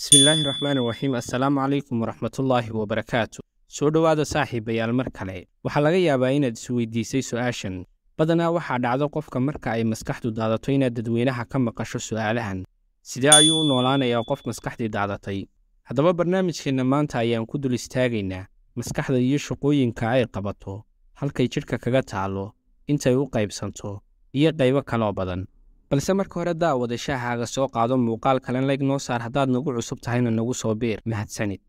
Bismillaahi raxmaani raxiim. Assalaamu calaykum waraxmatullaahi wabarakaatu. Soo dhowaada saaxiibayaal mar kale. Waxaa laga yaabaa inaad isweydiisay su'aashan. Badanaa waxaa dhacdo qofka marka ay maskaxdu daadato inaad dadweynaha ka maqasho su'aalahan. Sidee ayuu u noolaanayaa qof maskaxdii daadatay? Haddaba barnaamijkeenna maanta ayaan ku dul istaagaynaa maskaxda iyo shaqooyinka ay qabato, halkay jidhka kaga taalo, intay u qaybsanto, iyo qaybo kaloo badan. Balse marka hore daawada shaahaaga soo qaado, muuqaal kalen like noo saar, haddaad nagu cusub tahayna nagu soo biir. Mahadsanid.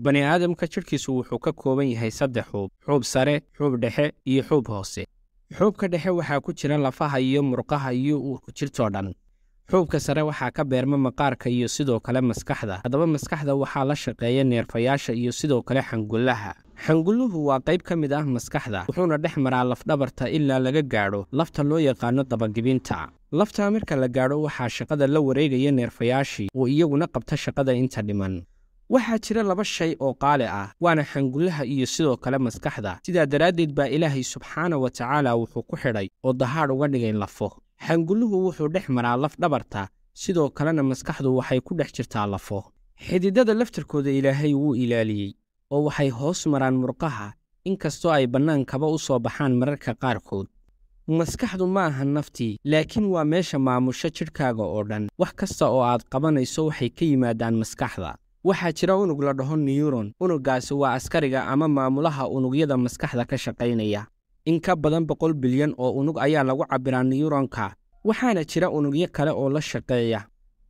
Bani aadamka jidhkiisu wuxuu ka kooban yahay saddex xuub: xuub sare, xuub dhexe iyo xuub hoose. Xuubka dhexe waxaa ku jira lafaha iyo murqaha iyo uurku jirtoo dhan. Xuubka sare waxaa ka beerma maqaarka iyo sidoo kale maskaxda. Haddaba maskaxda waxaa la shaqeeya neerfayaasha iyo sidoo kale xangullaha. Xangulluhu waa qayb ka mid ah maskaxda, wuxuuna dhex maraa lafdhabarta ilaa laga gaadho lafta loo yaqaano dabagibinta. Laftaa marka la gaadho waxaa shaqada la wareegaya neerfayaashii oo iyaguna qabta shaqada inta dhiman. Waxaa jira laba shay oo qaali ah, waana xangullaha iyo sidoo kale maskaxda. Sidaa daraaddeed baa Ilaahay subxaana wa tacaala wuxuu ku xidhay oo dahaadh uga dhigay lafo. Xangulluhu wuxuu dhex maraa laf dhabarta, sidoo kalena maskaxdu waxay ku dhex jirtaa lafo. Xididada laftirkooda Ilaahay wuu ilaaliyey oo waxay hoos maraan murqaha, inkastoo ay bannaankaba u soo baxaan mararka qaarkood. Maskaxdu ma aha naftii, laakiin waa meesha maamusha jidhkaaga oo dhan. Wax kasta oo aad qabanayso waxay ka yimaadaan maskaxda. Waxaa jira unug la dhaho neyron. Unuggaasi waa askariga ama maamulaha unugyada maskaxda ka shaqaynaya. In ka badan 100 bilyan oo unug ayaa lagu cabbiraa neyronka. Waxaana jira unugyo kale oo la shaqeeya.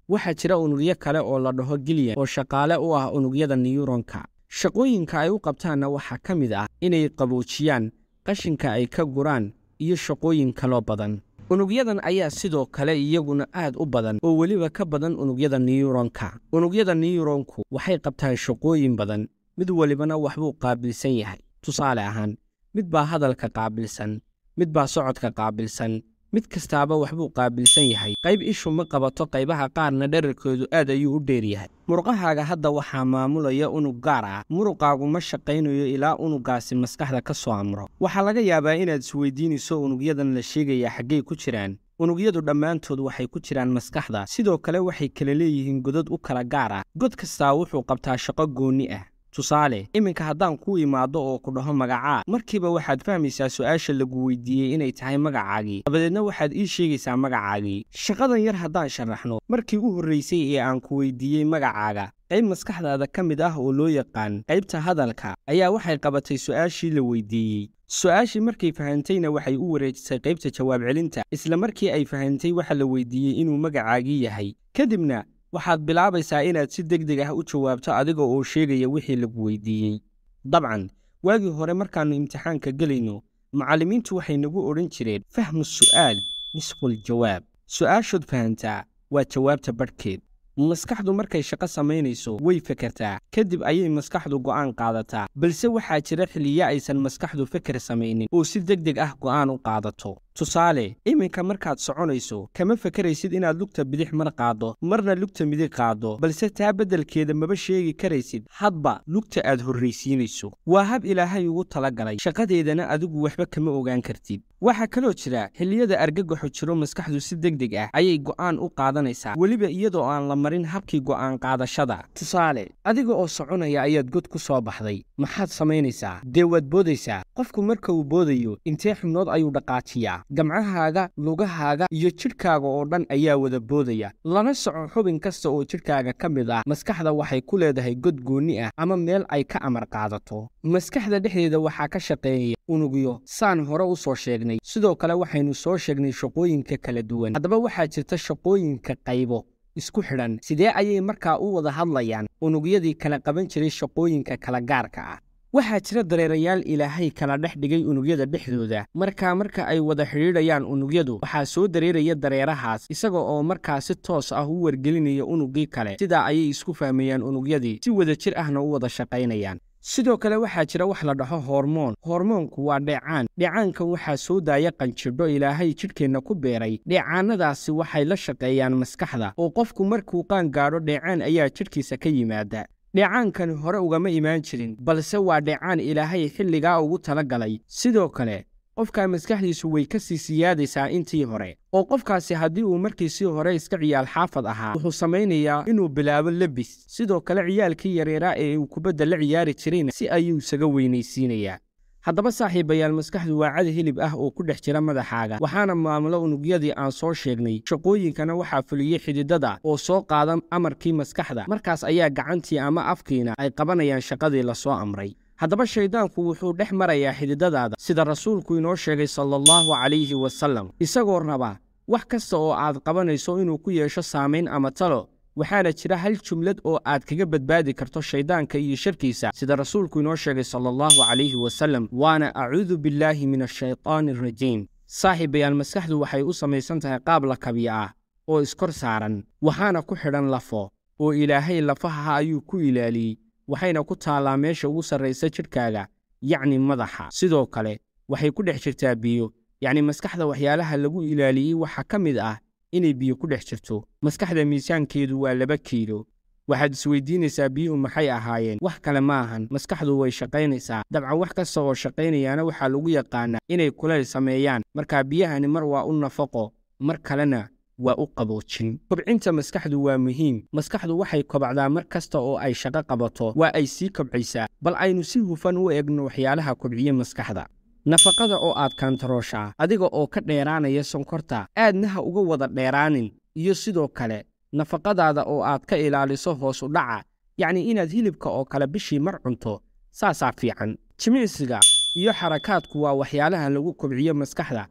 Waxaa jira unugyo kale oo la dhaho gilyan oo shaqaale u ah unugyada neyronka. Shaqooyinka ay u qabtaanna waxaa ka mid ah inay qaboojiyaan, qashinka ay ka guraan, iyo shaqooyin kaloo badan. Unugyadan ayaa sidoo kale iyaguna aad u badan oo weliba ka badan unugyada neyronka. Unugyada neyronku waxay qabtaan shaqooyin badan, mid walibana waxbuu qaabilsan yahay. Tusaale ahaan, mid baa hadalka qaabilsan, mid baa socodka qaabilsan, mid kastaaba waxbuu qaabilsan yahay. Qayb ishu ma qabato, qaybaha qaarna dherarkoodu aad ayuu u dheer yahay. Murqahaaga hadda waxaa maamulaya unug gaar ah. Muruqaagu ma shaqaynayo ilaa unuggaasi maskaxda ka soo amro. Waxaa laga yaabaa inaad isweydiinayso unugyadan la sheegayaa xaggay ku jiraan. Unugyadu dhammaantood waxay ku jiraan maskaxda. Sidoo kale waxay kala leeyihiin godad u kala gaar ah. God kastaa wuxuu qabtaa shaqo goonni ah. Tusaale, iminka haddaan kuu imaado oo ku dhaho magacaa, markiiba waxaad fahmaysaa su'aasha lagu weydiiyey inay tahay magacaagii, dabadeedna waxaad ii sheegaysaa magacaagii. Shaqadan yar haddaan sharaxno, markii u horraysay ee aan ku weydiiyey magacaaga, qayb maskaxdaada ka mid ah oo loo yaqaan qaybta hadalka ayaa waxay qabatay su'aashii la weydiiyey. Su'aashii markay fahantayna waxay u wareejisay qaybta jawaab celinta, isla markii ay fahantay waxa la weydiiyey inuu magacaagii yahay. Kadibna waxaad bilaabaysaa inaad si degdeg ah u jawaabto adiga oo sheegaya wixii lagu weydiiyey. Dabcan, waagii hore markaannu imtixaanka gelayno, macallimiintu waxay nagu odhan jireen fahmu su'aal nisful jawaab. Su'aashood fahantaa waa jawaabta badhkeed. Maskaxdu markay shaqo samaynayso way fekertaa, kadib ayay maskaxdu go'aan qaadataa. Balse waxaa jira xilliyo aysan maskaxdu feker samaynin oo si degdeg ah go'aan u qaadato. Tusaale, iminka markaad soconayso kama fekeraysid inaad lugta bidix mar qaaddo, marna lugta midig qaaddo, balse taa beddelkeeda maba sheegi karaysid hadba lugta aad horraysiinayso. Waa hab Ilaahay ugu talagalay, shaqadeedana adigu waxba kama ogaan kartid. Waxaa kaloo jira xilliyada argagaxu jiro, maskaxdu si degdeg ah ayay go'aan u qaadanaysaa, weliba iyadoo aan la marin habkii go'aan qaadashada. Tusaale, adiga oo soconaya ayaad god ku soo baxday. Maxaad samaynaysaa? Dee waad boodaysaa. Qofku marka uu boodayo intee xubnood ayuu dhaqaajiyaa? Gamcahaaga, lugahaaga iyo jidhkaaga oo dhan ayaa wada boodaya. Lana soco, xubin kasta oo jidhkaaga ka mid ah maskaxda waxay ku leedahay god goonni ah ama meel ay ka amar qaadato. Maskaxda dhexdeeda waxaa ka shaqeeya unugyo, saan hore u soo sheegnay. Sidoo kale waxaynu soo sheegnay shaqooyinka kala duwan. Haddaba waxaa jirta shaqooyinka qaybo isku xidhan. Sidee ayay markaa u wada hadlayaan unugyadii kala qaban jiray shaqooyinka kala gaarka ah? Waxaa jira dareerayaal Ilaahay kala dhex dhigay unugyada dhexdooda. Markaa marka ay wada xidhiidhayaan unugyadu, waxaa soo dareeraya dareerahaas, isaga oo markaa si toos ah u wargelinaya unuggii kale. Sidaa ayay isku fahmayaan unugyadii, si wada jir ahna u wada shaqaynayaan. Sidoo kale waxaa jira wax la dhaho hormoon. Hormoonku waa dheecaan. Dheecaankan waxaa soo daaya qanjidho Ilaahay jidhkeenna ku beeray. Dheecaanadaasi waxay la shaqeeyaan maskaxda, oo qofku markuu qaan gaadho dheecaan ayaa jidhkiisa ka yimaada. Dheecaankani hore ugama imaan jirin, balse waa dheecaan Ilaahay xilligaa ugu tala galay. Sidoo kale qofkaa maskaxdiisu way ka sii siyaadaysaa intii hore, oo qofkaasi haddii uu markiisii hore iska ciyaal xaafad ahaa, wuxuu samaynayaa inuu bilaabo lebis. Sidoo kale ciyaalkii yareeraa ee uu kubadda la ciyaari jirayna si ayuu isaga weynaysiinayaa. Haddaba saaxiibayaal, maskaxdu waa cad hilib ah oo ku dhex jira madaxaaga, waxaana maamulo unugyadii aan soo sheegnay. Shaqooyinkana waxaa fuliyey xididada oo soo qaada amarkii maskaxda. Markaas ayaa gacantii ama afkiina ay qabanayaan shaqadii lasoo amray. Haddaba shayddaanku wuxuu dhex marayaa xididadaada, sida rasuulku inoo sheegay sala allahu calayhi wasalam, isagoo raba wax kasta oo aad qabanayso inuu ku yeesho saamayn ama talo. Waxaana jira hal jumlad oo aad kaga badbaadi karto shayddaanka iyo sharkiisa, sida rasuulku inoo sheegay sala allahu calayhi wasalam, waana acuudu billaahi min ashaytaani arajiim. Saaxiibayaal, maskaxdu waxay u samaysan tahay qaab lakabyo ah oo iskor saaran, waxaana ku xidhan lafo oo Ilaahay lafaha ayuu ku ilaaliyey, waxayna ku taallaa meesha ugu sarraysa jidhkaaga, yacni madaxa. Sidoo kale waxay ku dhex jirtaa biyo, yacni maskaxda waxyaalaha lagu ilaaliyey waxaa ka mid ah inay biyo ku dhex jirto. Maskaxda miisaankeedu waa 2 kiilo. Waxaad isweydiinaysaa biyuhu maxay ahaayeen? Wax kale ma ahan, maskaxdu way shaqaynaysaa. Dabcan wax kasta oo shaqaynayaana waxaa lagu yaqaanaa inay kulayl sameeyaan. Markaa biyahani mar waa u nafaqo, mar kalena waa u qaboojin. Kobcinta maskaxdu waa muhiim. Maskaxdu waxay kobcdaa mar kasta oo ay shaqo qabato, waa ay sii kobcaysaa. Bal aynu si hufan u eegno waxyaalaha kobciya maskaxda. Nafaqada oo aad kaantarooshaa, adiga oo ka dheeraanaya sonkorta, aadna ha uga wada dheeraanin, iyo sidoo kale nafaqadaada oo aad ka ilaaliso hoos u dhaca, yacni inaad hilibka oo kale bishii mar cunto, saasaa fiican. Jimicsiga iyo xarakaadku waa waxyaalaha lagu kobciyo maskaxda.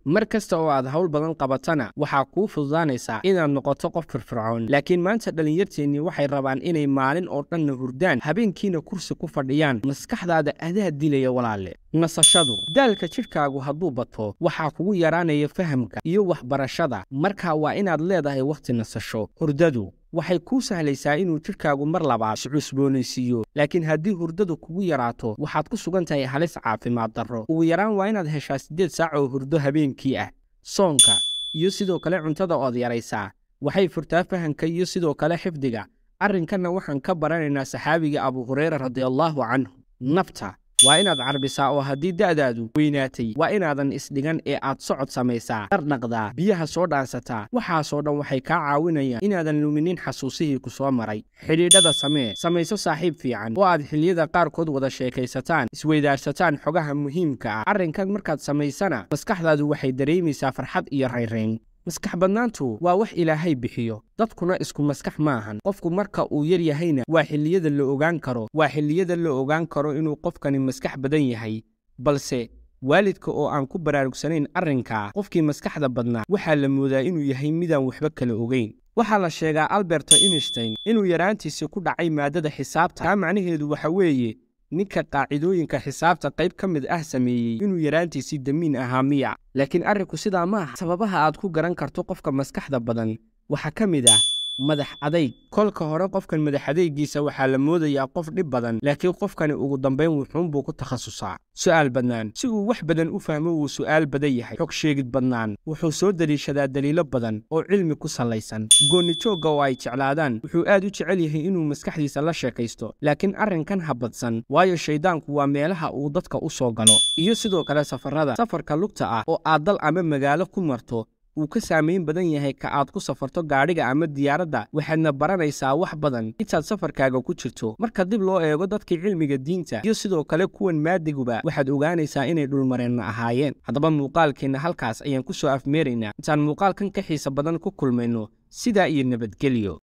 Mar kasta oo aad hawl badan qabatana waxaa kuu fududaanaysaa inaad noqoto qof firfircoon. Laakiin maanta dhallinyarteennii waxay rabaan inay maalin oo dhanna hurdaan, habeenkiina kursi ku fadhiyaan. Maskaxdaada adaa dilaya walaale. Nasashadu, daalka jidhkaagu hadduu bato waxaa kugu yaraanaya fahamka iyo waxbarashada. Markaa waa inaad leedahay wakhti nasasho. Hurdadu waxay kuu sahlaysaa inuu jidhkaagu mar labaad iscusboonaysiiyo, laakiin haddii hurdadu kugu yaraato waxaad ku sugan tahay halis caafimaad darro. Ugu yaraan waa inaad heshaa 8 saac oo hurdo habeenkii ah. Soonka iyo sidoo kale cuntada ood yaraysaa waxay furtaa fahamka iyo sidoo kale xifdiga. Arrinkanna waxaan ka baranaynaa saxaabiga Abu Hureyra radiallahu canhu. Nafta waa inaad carbisaa, oo haddii da'daadu weynaatay waa inaadan isdhigan ee aad socod samaysaa, dhardhaqdaa, biyaha soo dhaansataa. Waxaasoo dhan waxay kaa caawinayaan inaadan luminin xasuusihii ku soo maray. Xidhiidhada samee, samayso saaxiib fiican oo aad xilliyada qaarkood wada sheekaysataan, isweydaarsataan xogaha muhiimka ah. Arrinkan markaad samaysana maskaxdaadu waxay dareemaysaa farxad iyo rayrayn. Maskax badnaantu waa wax Ilaahay bixiyo, dadkuna isku maskax maahan. Qofku marka uu yar yahayna waa xilliyada la ogaan karo, waa xilliyada la ogaan karo inuu qofkani maskax badan yahay. Balse waalidka oo aan ku baraarugsanayn arrinkaa, qofkii maskaxda badnaa waxaa la moodaa inuu yahay midaan waxba kala ogeyn. Waxaa la sheegaa Alberto Einstein inuu yaraantiisii ku dhacay maadada xisaabta. Taa macnaheedu waxa weeye ninka qaacidooyinka xisaabta qayb ka mid ah sameeyey inuu yaraantiisii damiin ahaa miya? Laakiin arrinku sidaa ma aha. Sababaha aad ku garan karto qofka maskaxda badan waxaa ka mid ah madax adayg. Kolka hore qofkan madax adaygiisa waxaa la moodayaa qof dhib badan, laakiin qofkani ugu dambayn wuxuunbuu ku takhasusaa. Su'aal badnaan, si uu wax badan u fahmo wuu su'aal badan yahay. Xog sheegid badnaan, wuxuu soo deliishadaa daliilo badan oo cilmi ku sallaysan. Goonni joogga oo ay jeclaadaan, wuxuu aad u jecel yahay inuu maskaxdiisa la sheekaysto, laakiin arrinkan ha badsan, waayo shayddaanku waa meelaha uu dadka u soo galo. Iyo sidoo kale safarrada, safarka lugta ah oo aad dal ama magaalo ku marto uu ka saamayn badan yahay ka aad ku safarto gaadhiga ama diyaaradda, waxaadna baranaysaa wax badan intaad safarkaaga ku jirto. Marka dib loo eego dadkii cilmiga diinta iyo sidoo kale kuwan maadiguba, waxaad ogaanaysaa inay dhulmareenna ahaayeen. Haddaba muuqaalkeenna halkaas ayaan ku soo afmeeraynaa. Intaan muuqaalkan ka xiisa badan ku kulmayno, sidaa iyo nabadgelyo.